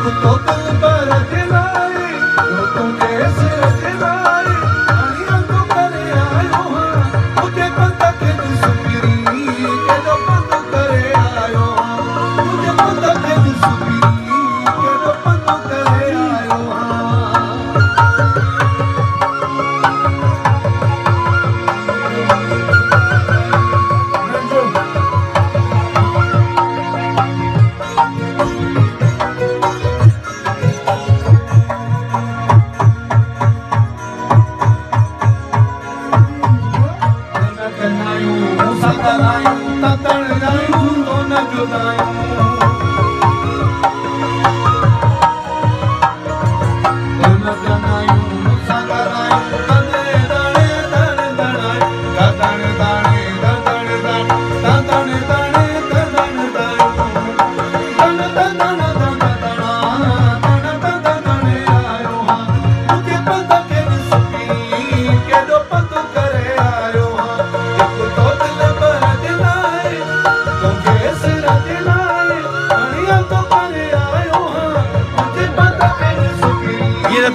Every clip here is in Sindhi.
جيئن ته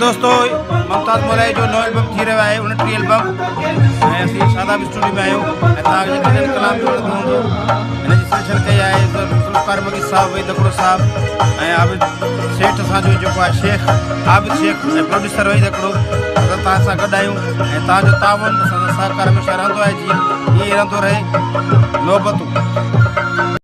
دوستو ممتاز مولائي جو نئون البم ٿي رهيو آهي 29 البم ۽ اسين شاداب اسٽوڊيو ۾ آهيون ۽ توهان کي جيڪڏهن ڪلام به وڻندو هوندو هن جي سليڪشن ڪئي آهي ذوالفقار مگي صاحب وحيد هڪڙو صاحب ۽ عابد سيٺ اسان جو جيڪو آهي شيخ عابد شيخ ۽ پروڊيوسر وحيد هڪڙو اسان توهان سان گڏ آهيون ۽ توهان جو تعاون اسان سان سهڪار هميشه رهندو آهي جيئن ائين رهندو رهي نوبتون.